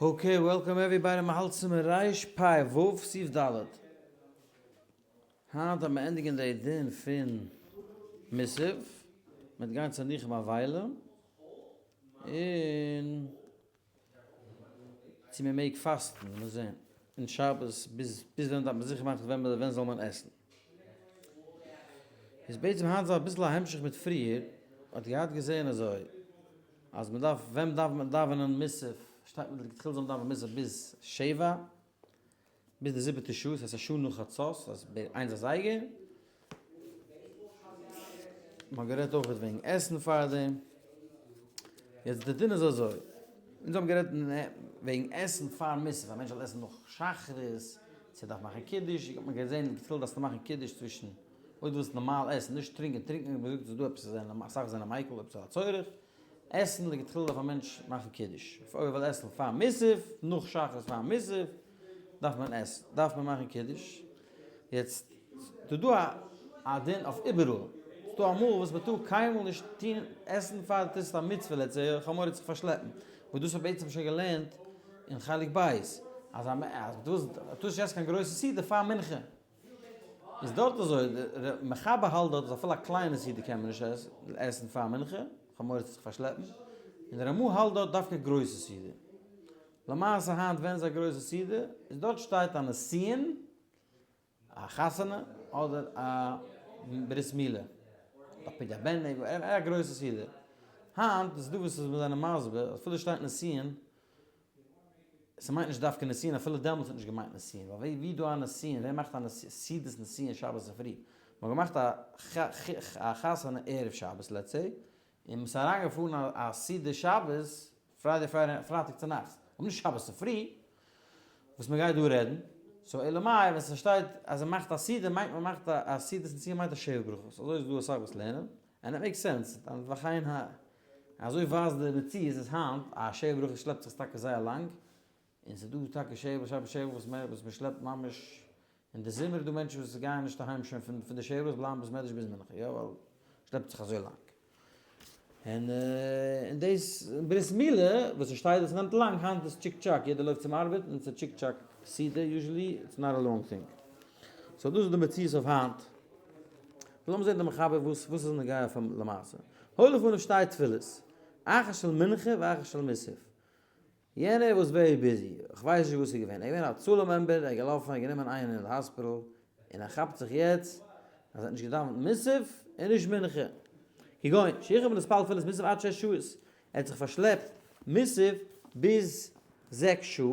Okay, welcome everybody, מ'האלט סימן רפ"ו, סעיף ד'. היינט וועט מען ענדיגן די דין פון מוסף, מ'וועט גיין צו ניחום אבלים, און צו מ'מעג פאסטן, לאמיר זען, און שבת ביז ביז ווען דארף מען זיכער מאכן ווען ווען זאל מען עסן. איז בעצם היינט איז אביסל א המשך מיט פריער, מ'האט געהאט געזען אזוי. אז מען דארף ווען דארף מען דאווענען מוסף, שטייט מען לכתחילה זאל מען דאווענען מוסף ביז שבע, ביז די זיבעטע שעה, ס'הייסט א שעה נאך חצות, ס'הייסט בערך איינס אזייגער, מען האט גערעדט אויך וועגן עסן פארדעם, יעצט די דין איז אזוי, אונז האבן גערעדט וועגן עסן פאר מוסף, א מענטש זאל עסן נאך שחרית, צו ער דארף מאכן קידוש, האט מען געזען לכתחילה דארפסטו מאכן קידוש צווישן אויב דו ווילסט נארמאל עסן, נישט טרינקען, טרינקען ווי מ'זאגט איז דא עפעס אסאך זענען מיקל אויב ס'איז א צורך, עסן לכתחילה דארף א מענטש מאכן קידוש, אויב ער וויל עסן פאר מוסף, נאך שחרית פאר מוסף, דארף מען עסן, דארף מען מאכן קידוש, יעצט ס'איז דא א דין אויף איבעראל, ס'איז דא אמאל וואס מ'טאר קיינמאל נישט טון עסן פאר דו טוסט א מצוה let's say, איך האב מורא זיך פארשלעפן, וואס דאס האב בעצם שוין געלערנט אין חלק ב', אז דו טארסט נישט עסן קיין גרויסע סעודה פאר מנחה. איז דארט אזוי, די מחבר האלט דארט אז אפילו א קליינע סעודה קען מען נישט עסן פאר מנחה, כ'האב מורא צו זיך פארשלעפן, און די רמא האלט דארט דווקא גרויסע סעודה. למעשה היינט ווען איז א גרויסע סעודה? איז דארט שטייט א נישואין, א חתונה, אדער א ברית מילה, א פדיון הבן, א גרויסע סעודה. היינט איז דא וואס זענען מסביר אפילו שטייט נישואין, ס'מיינט נישט דווקא נישואין, אפילו דעמאלטס האט נישט געמיינט נישואין, ווייל ווי דא א נישואין, ווער מאכט א סעודת נישואין שבת צופרי? מ'האט געמאכט א חתונה ערב שבת let's say, און מ'איז אריינגעפארן א סעודה שבת Friday פרייטאג צונאכטס, אבער נישט שבת צופרי, וואס מ'גייט דא רעדן, so אלא מאי ווען ס'שטייט אז מ'מאכט א סעודה מיינט מען מאכט א סעודת נישואין מיינט א שבע ברכות, אזוי איז דא אסאך וואס לערנען, and it makes sense, וכן ה. אזוי ווייזט די מציאות איז היינט, א שבע ברכות שלעפט זיך טאקע זייער לאנג, און ס'איז דא טאקע שבע שבע שבע וואס מען וואס מען שלעפט ממש, אין די זומער איז דא מענטשן וואס גייען נישט אהיים שוין פון פון די שבע ברכות בלייבן בית מדרש ביז מנחה, יא ווייל שלעפט זיך אזוי לאנג. און און דאס ברית מילה וואס עס שטייט אז ס'נעמט לאנג, היינט איז טשיק טשאק יעדער לויפט צום ארבעט און ס'איז טשיק טשאק סעודה usually it's not a long thing. So דאס איז די מציאות אויף היינט. לאמיר זען די מחבר וואס וואס איז נוגע אויף למעשה. הולך אן שתי תפילות, אחת של מנחה ואחת של מוסף. יענער וואס very busy, כ'ווייס נישט וואס איז געווען, ער איז געווען א הצלה member, ער איז געלאפן, ער האט גענומען איינעם אין די האספיטאל, און ער כאפט זיך יעצט אז ער האט נישט געדאווענט מוסף און נישט מנחה. כגון, שאיחר מלהתפלל תפילת מוסף עד שש שעות, ער האט זיך פארשלעפט מוסף ביז זעקס שעה,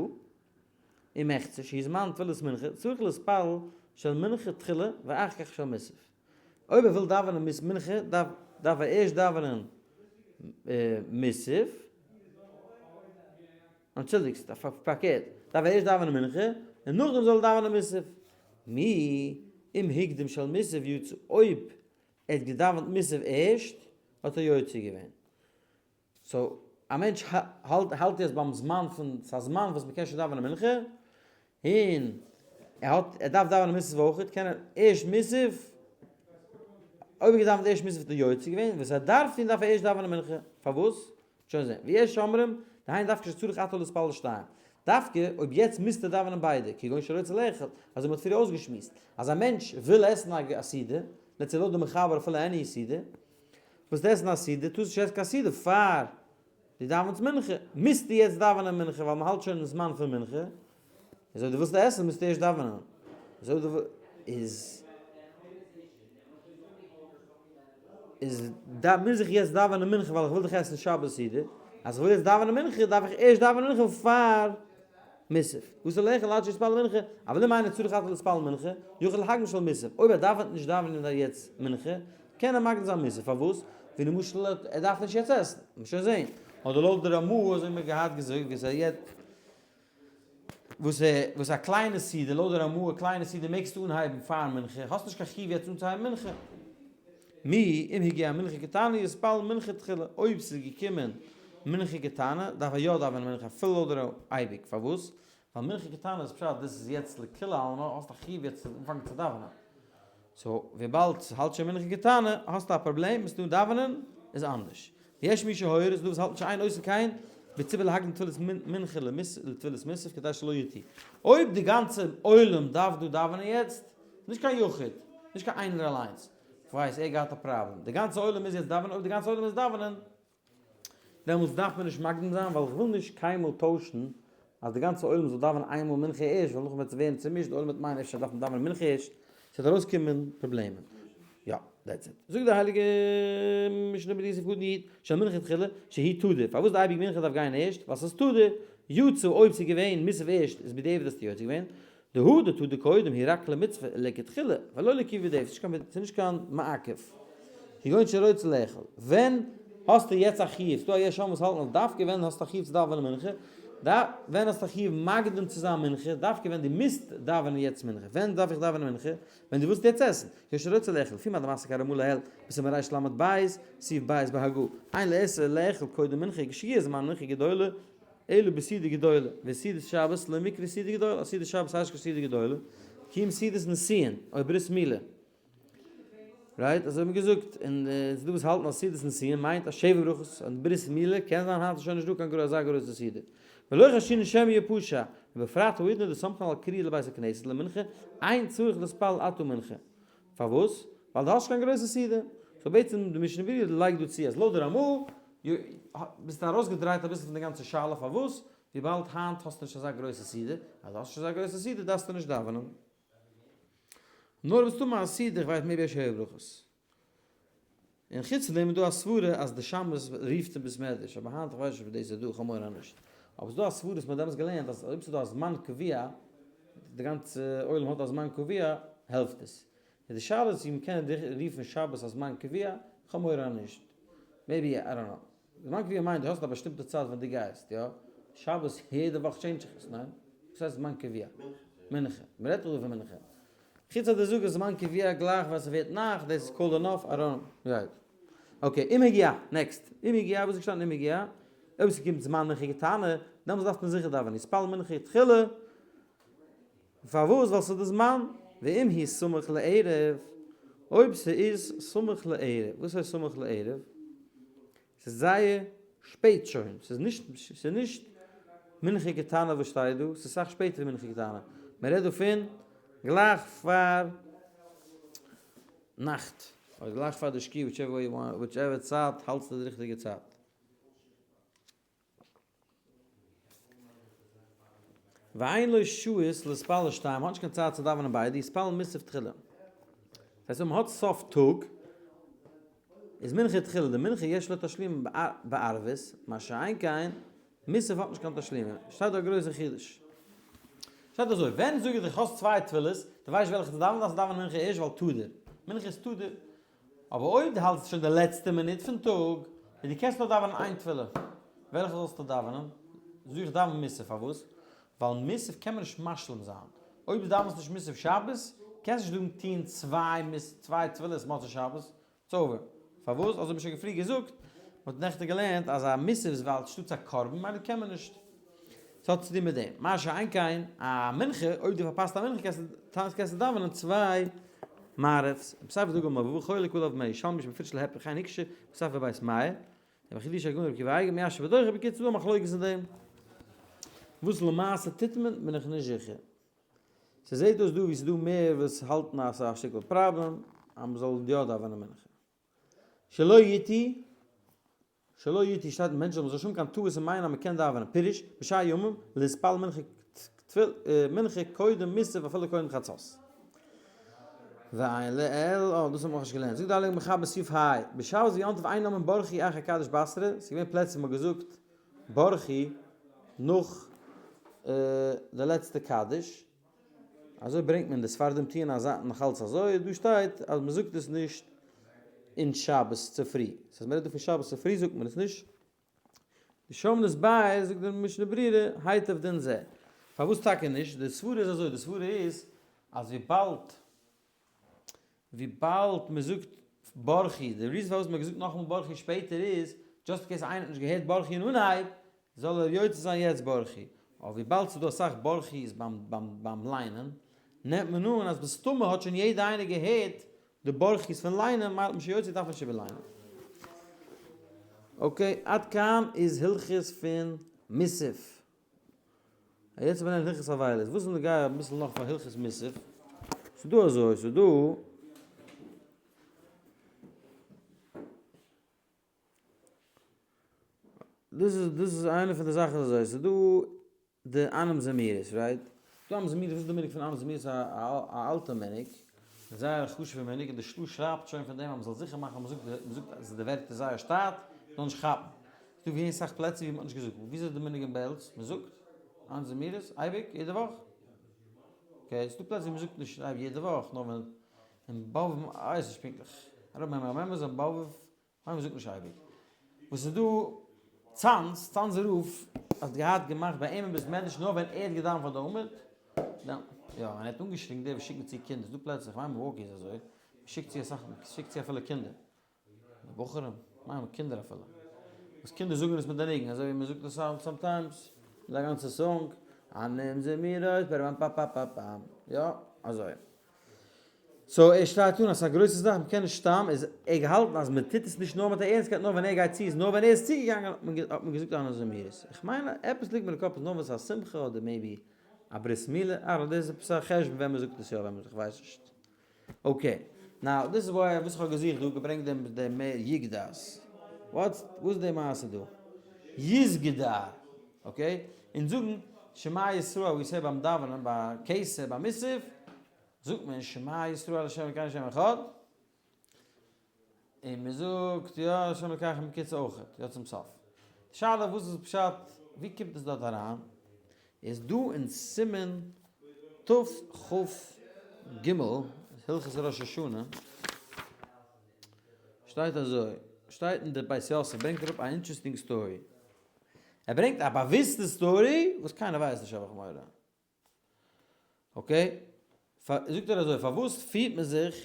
ומחצה שהוא זמן תפילת מנחה, צריך להתפלל של מנחה תחילה ואחר כך של מוסף. אויב ער וויל דאווענען מנחה דארף דארף ער ערשט דאווענען מוסף, אנטשולדיגסט, פארקערט, דארף ער ערשט דאווענען מנחה און נאכדעם זאל ער דאווענען מוסף. מיהו אם הקדים של מוסף יצא, אויב ער האט געדאווענט מוסף ערשט האט ער יוצא געווען. So א מענטש האלט האלט יעצט ביים זמן פון ס'איז א זמן וואס מ'קען שוין דאווענען מנחה, און ער האט ער דארף דאווענען מוסף אויכעט, קען ער ערשט מוסף, אויב ער געדאווענט ערשט מוסף האט ער יוצא געווען, וואס ער דארף טון דארף ער ערשט דאווענען מנחה, פארוואס? שוין זען, ויש אומרים, דהיינו דווקא שצריך עתה להתפלל שתיים, דווקא אויב יעצט מוזטו דאווענען ביידע, כגון שרוצה לאכול, אזוי מ'האט פריער אויסגעשמועסט, אז א מענטש וויל עסן א סעודה, let's say לויט די מחבר אפילו any סעודה, וואס עסן א סעודה, טארסט נישט עסן קיין סעודה פאר דו דאווענסט מנחה, מוזטו יעצט דאווענען מנחה ווייל מ'האלט שוין אין זמן פון מנחה, איז אויב דו ווילסט עסן מוזטו ערשט דאווענען, איז אויב דו איז איז מוז איך יעצט דאווענען מנחה ווייל איך וויל דאך עסן שבת סעודה, אז איך וויל יעצט דאווענען מנחה דארף איך ערשט דאווענען מנחה פאר מוסף, ואסור לאכול עד שיתפלל מנחה, אבל אם אינו צריך עתה להתפלל מנחה, יכול להקדים של מוסף, אויב ער דאווענט נישט דאווענען יעצט מנחה, קען ער מקדים זיין מוסף, פארוואס? ווי למשל ער דארף נישט יעצט עסן, מ'וועט שוין זעהן, אדער לויט די רמא אזוי מ'האט געהאט געזאגט ווי ס'איז יעצט וואס וואס א קליינע סעודה, לויט די רמא א קליינע סעודה מעגסטו אנהייבן פאר מנחה, האסט נישט קיין חיוב יעצט אנצוהייבן מנחה. מיהו אם הגיעה מנחה קטנה יתפלל מנחה תחילה, אויב ס'איז געקומען מנחה קטנה דארף ער יא דאווענען מנחה אפילו לויט די רמא אייביג, פארוואס? ווייל מנחה קטנה איז פשט דאס איז יעצט לכולי עלמא, האסט א חיוב יעצט צו אנפאנגען צו דאווענען. So וויבאלד ס'האלט שוין מנחה קטנה האסטו א פראבלעם, מוזטו דאווענען איז אנדערש. יש מי שהורה, ס'דא וואס האלטן שאין עושין כן. וציוה להקדים תפילת מנחה לתפילת מוסף כדי שלא יטעו. אויב די גאנצע עולם דארף דא דאווענען יעצט, נישט קיין יחיד, נישט קיין איינער אליינס, כ'ווייס ער געהאט א פראבלעם, די גאנצע עולם מוז יעצט דאווענען, אויב די גאנצע עולם מוז דאווענען, דעמאלטס דארף מען נישט מקדים זיין, ווייל כ'וויל נישט קיינמאל טוישן אז די גאנצע עולם זאל דאווענען איינמאל מנחה ערשט, ווייל נאכדעם וועט עס ווערן צומישט, די עולם וועט מיינען אפשר דארף מען דאווענען מנחה ערשט, ס'וועט ארויסקומען פראבלעמען. יא, that's it. זאגט די הייליגע משנה ברורה סעיף קטן י, של מנחה תחילה, שהיא תדיר. פארוואס די אייביג מנחה דארף גיין ערשט? ווייל ס'איז תדיר. יצא אויב ס'איז געווען מוסף ערשט איז בדיעבד האסטו יוצא געווען. דהא דתדיר קודם היא רק למצוה לכתחילה ולא לעיכובא דעיוו, ס'איז נישט קיין מעכב. כגון שרוצה לאכול. ווען האסטו יעצט א חיוב? ס'דא א יש אומרים וואס האלטן אז דווקא ווען האסטו א חיוב צו דאווענען מנחה, ווען האסטו א חיוב מקדים צו זיין מנחה, דווקא ווען דו מוזט דאווענען יעצט מנחה. ווען דארף איך דאווענען מנחה? ווען דו ווילסט יעצט עסן. כגון שרוצה לאכול, לפי מה דמסיק הרמ"א לעיל, בסימן רל"ב, סעיף ב' בהגה, אין לאסור לאכול קודם מנחה, כשיהיה זמן מנחה גדולה, אלא בסעודה גדולה, וסעודת שבת לא מיקרי סעודה גדולה, א סעודת שבת הייסט נישט קיין סעודה גדולה, כי אם סעודת נישואין, או ברית מילה. right? אזוי האט מען געזאגט, און ס'איז דא וואס האלטן אז סעודת נישואין מיינט א שבע ברכות, און ברית מילה קען זיין היינט איז שוין נישטא קיין אזא גרויסע סעודה. ולא חיישינן שמא יפשע, ובפרט האידנא דסמכין על קריאה לבית הכנסת למנחה, אין צריך להתפלל עתה מנחה. פארוואס? ווייל דו האסט נישט קיין גרויסע סעודה. so בעצם די משנה ברורה לייגט דא צו אז לויט די רמ"א ביסטו ארויסגעדרייט אביסל פון די גאנצע שאלה פארוואס, וויבאלד היינט האסטו נישט אזא גרויסע סעודה, אז דו האסט נישט אזא גרויסע סעודה דארפסטו נישט דאווענען. נאר מסתמא א סעודה, איך ווייס maybe א שבע ברכות. און חוץ פון דעם איז דא א סברה אז די שמש רופט אין בית מדרש, אבער היינט איך ווייס נישט אויב דאס איז דא, איך האב מורא אז נישט. אבער ס'איז דא א סברה וואס מ'האט דעמאלטס געלערנט אז אויב ס'איז דא א זמן קבוע, די גאנצע עולם האט א זמן קבוע, העלפט עס. איז די שאלה איז צו מ'קען רופן שבת א זמן קבוע, איך האב מורא אז נישט. maybe, I don't know. זמן קבוע מיינט דו האסט א באשטימטע צייט ווען דו גייסט, יא? שבת יעדע וואך change זיך עס, ניין? וואס הייסט זמן קבוע? מנחה. מ'רעדט דאך דא פון מנחה. חוץ אז דו זאגסט זמן קבוע גלייך ווען ס'ווערט נאכט, דאס איז close enough, I don't know. Right. Okay, אם הגיע, next. אם הגיע, וואס איז געשטאנען אם הגיע? אויב ס'קומט זמן מנחה קטנה, דעמאלטס דארף מען זיכער דאווענען. יתפלל מנחה תחילה. פארוואס? ווייל ס'איז די זמן. ואם היא סמוך לערב, אויב ס'איז סמוך לערב, וואס הייסט סמוך לערב? ס'איז זייער שפעט שוין, ס'איז נישט, ס'איז נישט מנחה קטנה וואס שטייט דא, ס'איז סאך שפעטער ווי מנחה קטנה, מען רעדט דא פון גלייך פאר נאכט, אדער גלייך פאר די שקיעה, whichever way you want, whichever צייט האלטסטו די ריכטיגע צייט. ואין לו שהות להתפלל שתיים, מ'האט נישט קיין צייט צו דאווענען ביידע, יתפלל מוסף תחילה. דאס הייסט אויב מ'האט סוף טאג, איז מנחה תחילה, די מנחה יש לו תשלומין בערבית, מה שאין כן, מוסף האט נישט קיין תשלומין. שטייט דא א גרויסע חידוש. שטייט אזוי, ווען זאג איך דיך האסט צוויי תפילות, דו ווייסט וועלכע צו דאווענען, דארפסטו דאווענען מנחה ערשט ווייל תדיר. מנחה איז תדיר. אבער אויב דו האלטסט שוין די לעצטע מינוט פון טאג, און דו קענסט נאר דאווענען איין תפילה, וועלכע זאלסטו דאווענען? זאג איך דאווען מוסף, פארוואס? ווייל מוסף קען מען נישט משלים זיין, אויב דו דאווענסט נישט מוסף שבת, קענסטו נישט דאן טון צוויי תפילות מוצאי שבת, it's over. פארוואס? אזוי האב איך שוין פריער געזאגט, מען האט נעכטן געלערנט אז א מוסף איז ווייל שטאטס א קרבן, ממילא קען מען נישט. ס'האט צוטון מיט דעם. מה שאין כן א מנחה, אויב דו פארפאסט א מנחה קענסטו דאווענען צוויי מעריב'ס. בספר דגל מבוא חולק עליו מהירושלמי שמפורש להיפך כן הוקשה בספר בית מאיר. דער חידושי הגאון רבי עקיבא אייגער מיישב ודוחה בקיצור דא א מחלוקת אין דעם. וואס למעשה טוט מען בין איך נישט זיכער. ס'זעט אויס דא ווי ס'דא מער וואס האלטן אז ס'איז א שטיקל פראבלעם אז מ'זאל יא דאווענען מנחה. שלא יטעו שלא יטעו שטייט מענטשן זאלן זיך נישט האבן קיין טעות און מיינען אז מען קען דאווענען, פירוש, בשאר ימים, להתפלל מנחה מנחה קודם מוסף אפילו קודם חצות. ועיין לעיל, אה, דאס האט מען נאכנישט געלערנט. זאגט די הייליגע מחבר סעיף ה, בשבת ויום טוב אין אומרים ברכו אחר קדיש בתרא, ס'איז געווען פלעצער וואו מ'האט געזאגט ברכו נאך די לעצטע קדיש, אזוי ברענגט מען, די ספרדים טוען אזא נאכאלץ אזוי, דא שטייט אז מען זאגט עס נישט אין שבת צופרי, ס'הייסט מען רעדט דא פון שבת צופרי זאגט מען עס נישט, די שומרת בית זאגט די משנה ברורה היטב דין זה, פארוואס טאקע נישט, די סברה איז אזוי, די סברה איז אז וויבאלד וויבאלד מען זאגט ברכו, די reason פארוואס מען האט געזאגט נאכאמאל ברכו שפעטער איז, just in case איינער האט נישט געהערט ברכו אין אנהייב, זאל ער יוצא זיין יעצט ברכו. אבער וויבאלד ס'איז דא אסאך ברכו'ס ביים ליינען, נעמט מען אן אז מסתמא האט שוין יעדער איינער געהערט די ברכו'ס פון ליינען, מילא האט מען שוין יוצא דארף מען נישט איבערליינען. Okay, עד כאן איז הלכות פון. מוסף. יעצט ווען הלכות אבילות, וואס איז נוגע אביסל נאך פאר הלכות מוסף? ס'דא אזוי, ס'דא. דאס איז דאס איז איינע פון די זאכן אזוי, ס'דא די אנעים זמירות, right? דא אנעים זמירות, וואס איז די מנהג פון אנעים זמירות? א אלטע מנהג, זייער א חשוב'ע מנהג, און די של"ה שרייבט שוין פון דעם אז מ'זאל זיכער מאכן אז מ'זאגט מ'זאגט אז די ווערטער זייער שטאט, מ'זאל נישט כאפן. ס'דא געווען אסאך פלעצער ווי מ'האט נישט געזאגט. ווי אזוי איז די מנהג אין בעלז? מ'זאגט אנעים זמירות אייביג? יעדע וואך? okay, ס'דא פלעצער ווי מ'זאגט נישט יעדע וואך, נאר ווען אין באבוב, כ'ווייס נישט פונקטליך, הרב מ מ אין באבוב ניין מ'זאגט נישט אייביג. וואס איז דא צאנז, צאנזער רב האט געהאט געמאכט ביי אים אין בית מדרש נאר ווען ער האט געדאווענט פאר די עמוד, דאן יא ווען ער האט אנגעשריגן די וואס שיקן צו קינדער, ס'דא פלעצער, כ'מיין מילוואקי איז אזוי, מ'שיקט צו אסאך, מ'שיקט צו אפילו קינדער, בחורים, כ'מיין קינדער אפילו, וואס קינדער זאגן עס מיט די ניגון, אזוי ווי מ'זאגט עס sometimes, מיט א גאנצע song, אנעים זמירות פערעם פאפאפאפאם, יא אזוי. so ער שרייט אן אז ס'איז א גרויסע זאך מ'קען נישט סתם, איז ער געהאלטן אז מ'טוט עס נישט נאר מיט א ערנסטקייט נאר ווען ער גייט צו איז נאר ווען ער איז צוגעגאנגען האט מען געזאגט אנעים זמירות. איך מיין אז עפעס ליגט מיר אין קאפ אז נאר ווען ס'איז א שמחה אדער maybe א ברית מילה, I don't know, דאס איז עפעס א חשבון ווען מ'זאגט עס יא ווען מ'זאגט כ'ווייס נישט. okay, now דאס איז וואס איך האב געזוכט דא, געברענגט דעם דעם יגדס. וואטס וואס איז די מעשה דא? יסגדא. okay, אונז זאגן שמע ישראל ווי ס'איז ביים דאווענען ביי כסה ביי מוסף, זאגט מען שמע ישראל ה' אלקינו ה' אחד, און מען זאגט יא ה' אלקיכם בקיצור אויכעט, יא צום סוף. די שאלה וואס איז פשט ווי קומט עס דארט אריין, איז דא אין סימן תכ"ג, הלכות ראש השנה, שטייט אזוי, שטייט אין די בית יוסף ברענגט אראפ א interesting story, ער ברענגט א באוויסטע story וואס קיינער ווייסט נישט האב איך מורא. okay, זאגט ער אזוי, פארוואס פירט מען זיך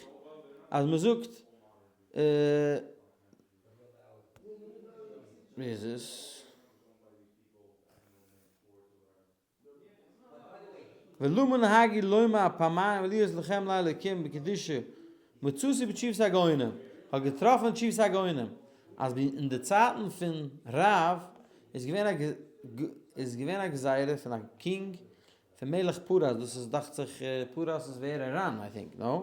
אז מען זאגט ווי איז עס? ולמה נהגו לומר פעמיים להיות לכם לאלקים בקדושה מצאתי בתשובת הגאונים, כ'האב געטראפן אין תשובת הגאונים אז אין די צייטן פון רב איז געווען א איז געווען א גזירה פון א king פון מלך פרס, דאס איז דאכט זיך פרס איז ווער? איראן I think, no?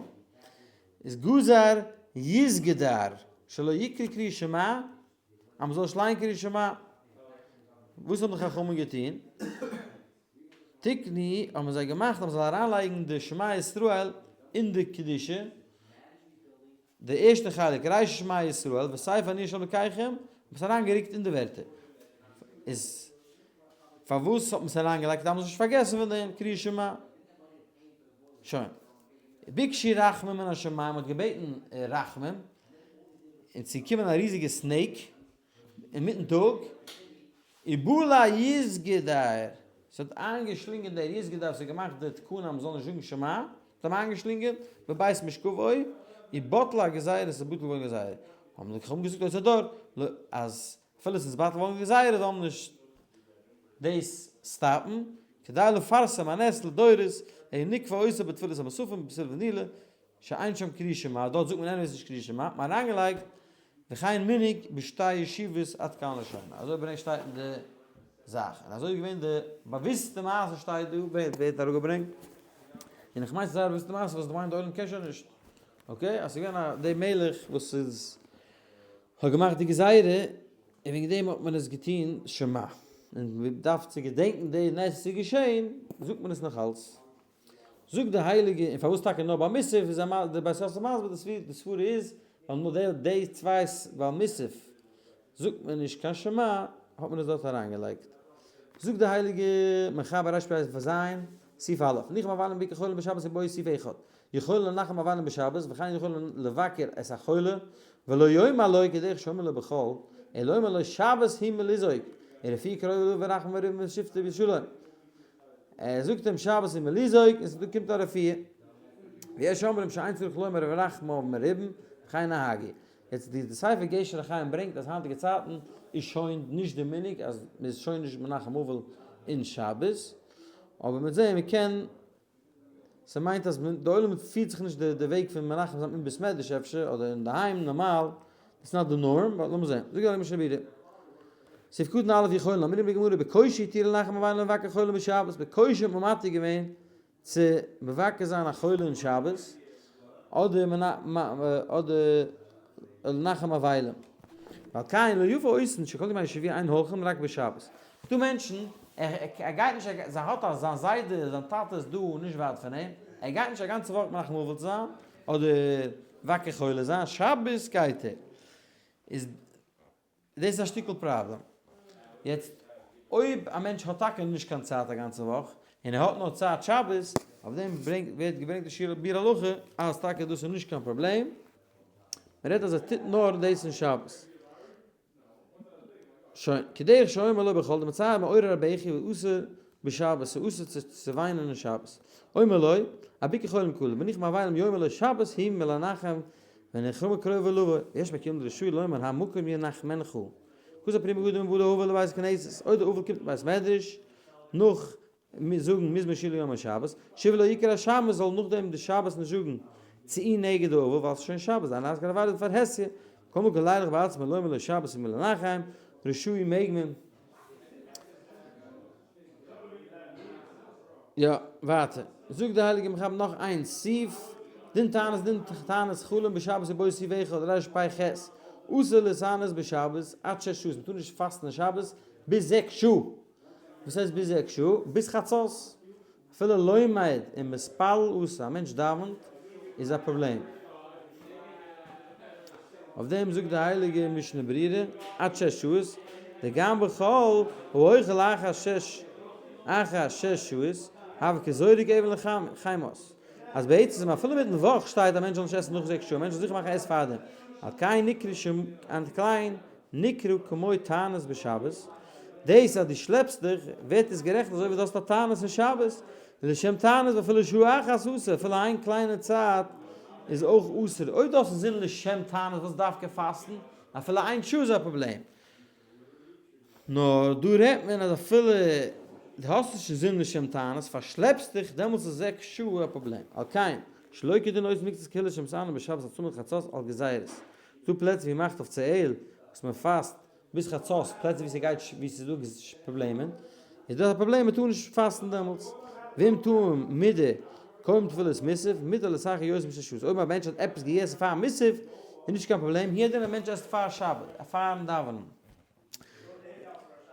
איז גזר יסגדר שלא יקרא קריאת שמע אז מ'זאל נישט ליינען קריאת שמע. וואס האבן די חכמים געטון? תקנו האבן זיי געמאכט אז מ'זאל אריינלייגן די שמע ישראל אין די קדושה, די ערשטע חלק רישא שמע ישראל וסיפא אני ה' אלקיכם, האט מען עס אריינגערוקט אין די ווערטער. איז פארוואס האט מען עס אריינגעלייגט? כדי מ'זאל נישט פארגעסן פון דעם קריאת שמע. שוין. ביקשו רחמים מן השמים, מ'האט געבעטן רחמים, און ס'איז געקומען א ריזיגע snake אינמיטן טאג, ובלע יסגדר, ס'האט איינגעשלינגען דער יסגדר וואס האט געמאכט די תקנה אז מ'זאל נישט זאגן שמע, האט אים איינגעשלינגען בבית משכבו, ובטלה הגזירה, ס'איז בטל געווארן גזירה. האבן די חכמים געזאגט אותו הדור, אז אפילו ס'איז בטל געווארן גזירה זאל מען נישט דאס stop ן, כדי לפרסם הנס לדורות, אלא נקבע אותו בתפילת המוספים בתפילה ונעילה, שאין שם קריאת שמע, דארט זאגט מען anyways נישט קריאת שמע, האט מען אריינגעלייגט וכן מנהג בשתי ישיבות עד כאן לשונו, אזוי ברענגט שטייט אין די זאך, און אזוי איז געווען די באוויסטע מעשה שטייט דא, ווערט ווערט אראפגעברענגט, און איך מיין ס'איז זייער באוויסטע מעשה וואס כ'מיין די עולם קען שוין נישט, okay, אז ס'איז געווען א די מלך וואס איז האט געמאכט די גזירה, און וועגן דעם האט מען עס געטון שמע, און מ'דארף צו געדענקן די נס וואס איז געשען, זאגט מען עס נאכאלץ. זאגט די הייליגע, און פארוואס טאקע נאר ביי מוסף איז די בית יוסף מסביר די סברה איז ווייל נאר די די צוויי ביי מוסף זאגט מען נישט קיין שמע האט מען עס דארט אריינגעלייגט. זאגט די הייליגע מחבר רשפ ז סעיף א', ניחום אבלים ביקור חולים בשבת יבואו סעיף אחד, יכולין לנחם אבלים בשבת וכן יכולין לבקר את החולה ולא יאמר לו כדרך שאומר לו בחול אלא יאמר לו שבת היא מלזעוק ורפואה קרובה ורחמים מרובים ושפטו בשלום. ער זאגט אים שבת איז מליזוק און ס'דא קומט א רפואה. ויש אומרים שאין צריך לומר ורחמיו מרובים וכן נהגו. יעצט די ספר גשר החיים ברענגט אז היינטיגע צייטן איז שוין נישט די מנהג אז מ'איז שוין נישט מנחם אבל אין שבת, אבער מ'וועט זעהן מ'קען ס'מיינט אז די עולם פירט זיך נישט די וועג פון מנחם זיין אין בית מדרש אפשר אדער אינדערהיים נארמאל, it's not די norm, but לאמיר זעהן. זאג איך משנה ברורה. סעיף קטן א' יכולין אמרינן בגמרא בקושי התירו לנחם אבילים לבקר חולים בשבת, בקושי האט מען מתיר געווען צו מבקר זיין א חולה אין שבת, אדער אדער לנחם אבילים. ועל כן לא יפה עושין שכל ימי השבוע אין הולכים רק בשבת. ס'דא מענטשן, ער גייט נישט, ער האט א זיין זיידע, זיין טאטע איז דא נישט ווייט פון אים, ער גייט נישט א גאנצע וואך מנחם אבל צו זיין, אדער מבקר חולה זיין, שבת גייט ער. איז דאס איז א שטיקל פראבלעם. יעצט אויב א מענטש האט טאקע נישט קיין צייט א גאנצע וואך, און ער האט נאר צייט שבת, אויף דעם ברענגט ווערט געברענגט די שיעור ביאור הלכה אז טאקע דאס איז נישט קיין פראבלעם, מען רעדט אז ער טוט נאר דאס אין שבת. שוין, כדרך שאומר לו בכל דמצער מעורר הבכי ואסור בשבת, ס'איז אסור צו וויינען אין שבת. אומר לו, א ביקור חולים כלול, בניחום אבילים יאמר לו שבת היא מלנחם ונחמה קרובה לבוא, יש מקימים דרשו לומר המקום ינחמנך. כזה פרי מגדים ובא לאבל לבית כנסת, אויב די אבל קומט אין בית מדרש נאך זאגן מזמור שיר ליום השבת, שוב לא יקרא השבת זאל נאכדעם די שבת נישט זאגן צו אי נגד די אבל ווייל ס'איז שוין שבת, דיין אזכרה ווארט בפרהסיא, כל מקום לילך בעצמו לומר לו שבת היא מלנחם, רשאי מעג מען. יא, ווייטער. זאגט די הייליגע מחבר נאך איין סעיף, דין תענית דין תענית חלום בשבת ובו סעיף אחד רפ ח, אסור להתענות בשבת עד שש שעות, מ'טאר נישט פאסטן שבת ביז זעקס שעה. וואס הייסט ביז זעקס שעה? ביז חצות. אפילו לומד און מתפלל אסור, א מענטש דאווענט איז א פראבלעם. אויף דעם זאגט די הייליגע משנה ברורה, עד שש שעות, דגם בכל האוכל אחר שש אחר שש שעות, הוה כזורק אבן לחמת. אז בעצם אפילו מיטן וואך שטייט א מענטש זאל נישט עסן נאך זעקס שעה, א מענטש זאל זיכער מאכן עס פארדעם. על כן נקרא שם על כן נקרא כמו תענית בשבת, דאס אז דו שלעפסט דיך, ווערט עס גערעכנט אזוי ווי דו האסט א תענית אין שבת, ולשם תענית ואפילו שעה אחת אסור, אפילו איין קליינע צייט איז אויך אסור, אויב דו האסט אינזין לשם תענית וואס דווקא פאסטן, אפילו איין שעה איז א פראבלעם. נאר דא רעדט מען אז אפילו דו האסט נישט אינזין לשם תענית, פארשלעפסט דיך, דעמאלטס איז זעקס שעה א פראבלעם. על כן, שלא כדין עושים מקצת קהילות שמתענין בשבת עד סמוך חצות על גזירות. ס'דא פלעצער ווי מ'מאכט אפיציעל וואס מ'פאסט ביז חצות, פלעצער ווי ס'גייט ווי ס'איז דא פראבלעמען, איז דאס א פראבלעם מ'טאר נישט פאסטן דעמאלטס. ואם טעם מידי קודם תפילת מוסף, מותר להתאחר יותר משש שעות, אויב א מענטש האט עפעס געגעסן פאר מוסף איז נישט קיין פראבלעם, הוא הדין א מענטש עסט פאר שבת, פארן דאווענען.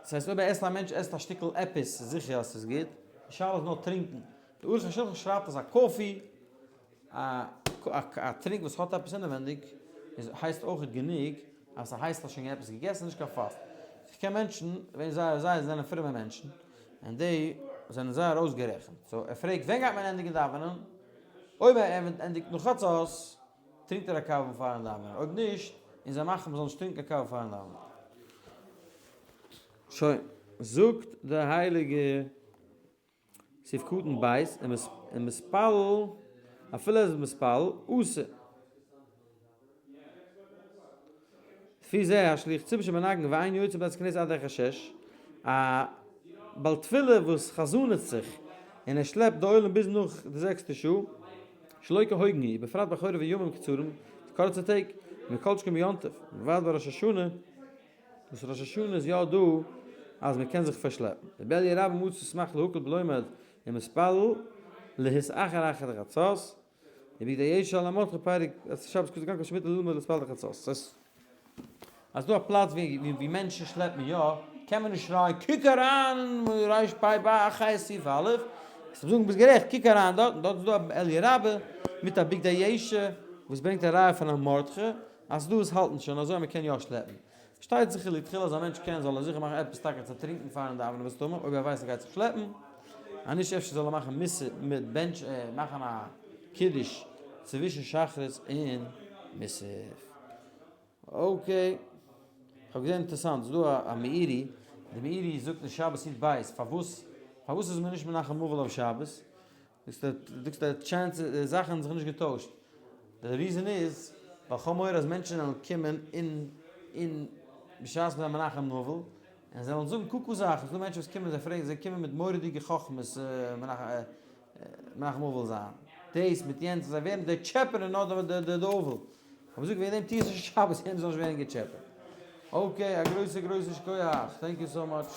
דאס הייסט אויב ער עסט א מענטש עסט א שטיקל עפעס איז זיכער אז ס'איז גוט, די שאלה איז נאר טרינקן. די ערוך השולחן שרייבט אז א קאפי א טרינק וואס האט עפעס אינעווענדיג איז הייסט אויכעט גענוג אז ס'הייסט האסט שוין עפעס געגעסן נישט קיין פאסט. איך קען מענטשן ווען זיי זיי זענען פרומע מענטשן און די זענען זייער אויסגערעכנט so ער פרעגט ווען גייט מען ענדיגן דאווענען? אויב ער ענדיגט נאך חצות טרינקט ער א קאווע פארן דאווענען אויב נישט און זיי מאכן מ'זאל נישט טרינקען קיין קאווע פארן דאווענען. שוין זאגט די הייליגע סעיף קטן ב', און מתפלל, אפילו ער איז מתפלל, אסור. לפי זה השליח ציבור שמנגן ואין יוצא מבית הכנסת עד אחר שש, א בעל תפילה וואס חזנ'ט זיך און ער שלעפט די עולם ביז נאך די זעקסטע שעה, שלא כהוגן היא, בפרט בחורף וימים קצרים, קורצע טעג, ומכל שכן ביום טוב, ובפרט בראש השנה, וואס ראש השנה איז יא דא אז מען קען זיך פארשלעפן. ובאליה רבה מצא סמך להקל בלומד ומתפלל להתאחר אחר חצות, ובגדי ישע על המטה פרק אז שבת קודש גם כשמיטה ללמוד ולהתפלל חצות. ס'הייסט אז דא א פלאץ ווי מענטשן שלעפן יא, קען מען נישט שרייען קוק אריין אין רש פ ב א ח סעיף א', וועסט זאגן ביסט גערעכט קוק אריין דארט, און דארט איז דא א אליה רבה מיט א בגדי ישע וואס ברענגט א ראיה פון א מרדכי אז ס'דא וואס האלטן שוין אזוי אז מ'קען יא שלעפן. פארשטייט זיך לכתחילה אז א מענטש קען זאל ער זיכער מאכן עפעס טאקע צו טרינקן פארן דאווענען מסתמא אויב ער ווייסט ער גייט זיך שלעפן, אז נישט אפשר זאל ער מאכן מוסף מיט בענטש מאכן א קידוש צווישן שחרית און מוסף. okay. כ'האב געזען אינטערעסאנט ס'איז דא א מאירי, די מאירי זאגט אין שבת יט בית פארוואס פארוואס איז מען נישט מנחם אבל אויף שבת? זאגסט די chance די זאכן האבן זיך נישט געטוישט, די reason איז ווייל כ'האב מורא אז מענטשן וועלן קומען אין אין בשעת מ'איז א מנחם אבל און זיי וועלן זאגן קוקו זאכן, ס'דא מענטשן וואס קומען זיי פרעגן זיי קומען מיט מורא'דיגע חכמות מנחם אבל זיין דאס מיט יענץ זיי ווערן זיי טשעפענען נאר די די אבל, כ'האב געזאגט וועגן דעם טו עס נישט שבת יענער זאל נישט ווערן געטשעפעט. Okay, א גרויסע גרויסע שכוח. Thank you so much.